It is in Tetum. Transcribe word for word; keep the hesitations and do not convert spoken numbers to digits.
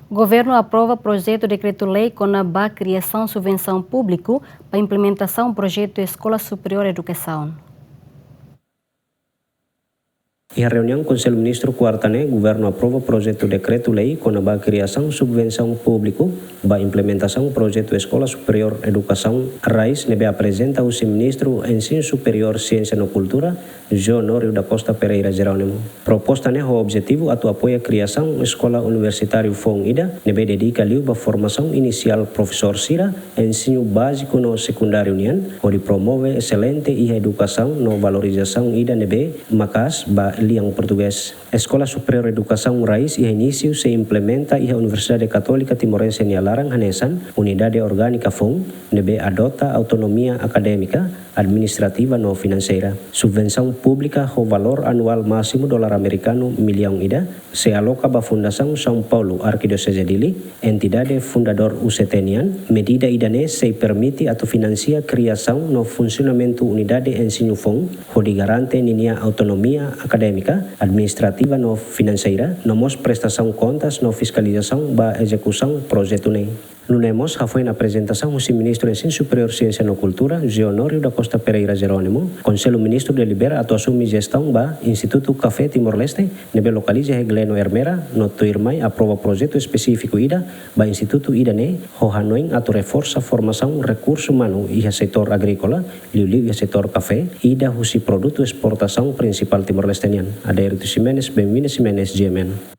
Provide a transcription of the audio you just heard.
Governu aprova projetu dekretu-lei kona-ba kriasaun subvensaun públiku ba implementasaun projetu Eskola Superiór Edukasaun. Iha reuniaun Konsellu Ministru kuarta ne'e, governu aprova projetu dekretu-lei kona-ba kriasaun subvensaun públiku ba implementasaun projetu Eskola Superiór Edukasaun RAIS ne'ebé aprezenta husi Ministru Ensinu Superiór, Siénsia no Kultura, José Honório da Costa Pereira Jerónimo. Proposta ne'e ho objetivu atu apoia kriasaun eskola universitáriu foun ida ne'ebé dedika liu ba formasaun inisiál profesór sira, ensinu báziku no sekundáriu nian, hodi promove eselente iha edukasaun no valorizasaun ida ne'ebé maka'as ba lian portugés. Eskola Superiór Edukasaun RAIS iha inísiu sei implementa iha Universidade Katólika Timorense nia laran hanesan unidade orgánika foun ne'ebé adota autonomia akadémika, administrativa no finanseira. Subvensaun públika ho valór anuál másimu dolar amerikanu millaun ida sei aloka ba Fundasaun São Paulo Arquidiocese Dili, entidade fundadór U C T nian. Medida ida-ne'e sei permite atu finansia kriasaun no funsionamentu unidade ensinu foun, hodi garante ninia autonomia akadémika, administrativa no finanseira, no mós prestasaun kontas no fiskalizasaun ba ezekusaun projetu ne'e. Nune'e mós hafoin aprezentasaun husi Ministru Ensinu Superiór, Siénsia no Kultura, José Honório da Costa Pereira Jerónimo, Konsellu Ministru delibera atu asume jestaun ba Institutu Kafé Timor-Leste, ne'ebé lokaliza iha Gleno Ermera, no tuirmai aprova projetu espesífiku ida ba institutu ida-ne'e, ho hanoin atu reforsa formasaun rekursu umanu iha setór agríkola, liuliu iha setór kafé, ida husi produtu esportasaun prinsipál Timor-Leste nian. Adérito Ximenes, Benvina Ximenes, G M N.